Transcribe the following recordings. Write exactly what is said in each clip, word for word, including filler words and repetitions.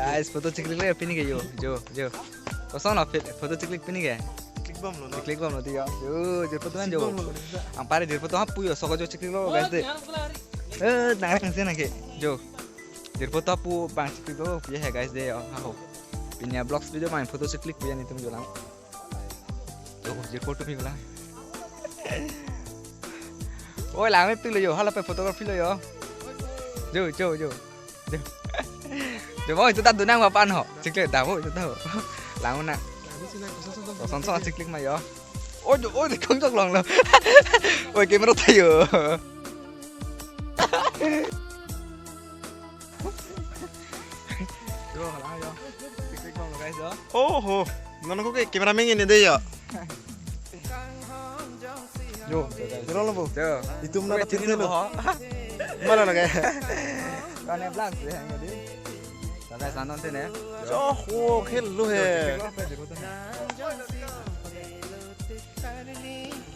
Guys, photo chiklik le pini ke jo, jo, jo. Kosonlo phi-, photo chiklik pini ke? Chiklik bomlo no. Chiklik bomlo di jo. Jo, jirpo atum an jo. Chiklik bomlo. Anparke jirpo atum hapu jo, sok jo chikliklo guys de. Eh, nang nang sih nang ke. Jo. Jirpo atum hapu abang chikliklo pu he guys de jo. Haho. Pini avlogs video abang photo chiklik pu ya netum jo lang. Jo, jirpo atum mi lang. Oi, lang itu lo jo, hala pen photography lo jo. Jo, jo, jo. Jo. Jo, mo itu ta dunang papan ho. Chiklik ta ho, itu ta ho. Lang na. Kosonson chiklik ma jo. Oi, jo, oi, kong jok long lo. Oi, camera ta jo. Jo, lang jo. Chiklik long guys jo. Oho, non ko ke cameraman ini de jo. Jo, jo lo bo. Jo. Itum na. Oke, ta chini lo bo. Mana lagi? Kone vlog deh yang tadi. Kaka sanon sini ya. Jo, oh, hello he.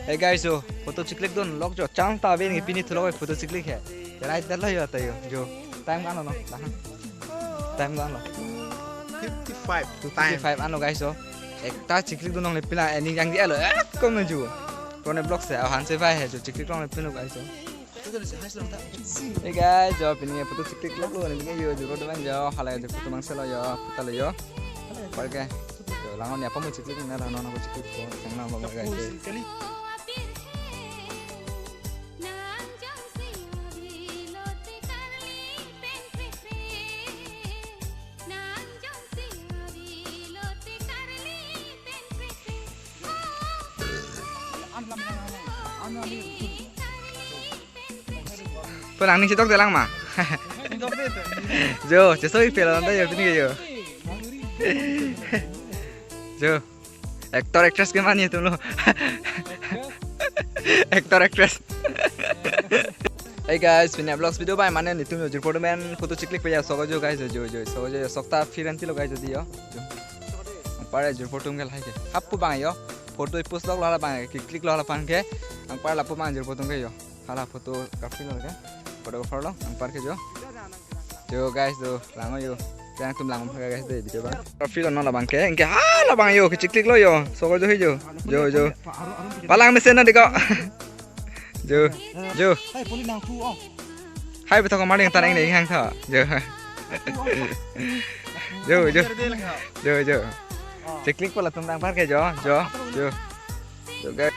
Hey guys, jo, photo chiklik dun lok jo, chang ta ben pini thulok photo chiklik he. Right ta lo jo ta jo. Jo. Time kan lo no? Tahan. Time kan lo? Fifty-five. Two fifty-five ano guys, jo. Ekta chiklik dun nong le pila ani yang di alo. Eh, kom na jo. Kone vlog se, ahan se vai he jo, chiklik long le pilo guys, jo. Hey guys, jo pini photo chiklik lok lo ni jo, jo ro doang jo, hala jo photo mang selo jo, kita lo jo. Parke. Jo lang on ya, apa mau chiklik na, lang on aku chiklik ko, yang lang bang guys. Pulang ni sitok jalan ma. Jo, cheso ipel nonton jo pini jo. Jo. Actor actress ke mani tum lo. Actor actress. Hey guys, pini vlogs video abang mane netum jo jirpo atum an photo chiklik pu ya sok jo guys jo jo sok jo sok ta firan ti lo guys jo di jo. Jo. Anparke jirpo atum ke lahai ke. Hapu abang jo. Photo i post lok lo hala abang ke, click lo hala abang ke. Anparke lapu abang jirpo atum ke jo. Hala photography lo ke. Photographer lo, anparke jo. Jo guys jo, lang jo. Yang tum lang ke guys de video abang. Photography lo non labang ke, anke hala abang jo, ke chiklik lo jo. Sok jo hi jo. Jo jo. Palang mesen na deko. Jo, jo. Hai poli nang pu oh. Hai betok kemarin tan eng ning hang tho. Jo. Jo jo. Jo jo. Chiklik pu latum anparke jo, jo. Jo guys.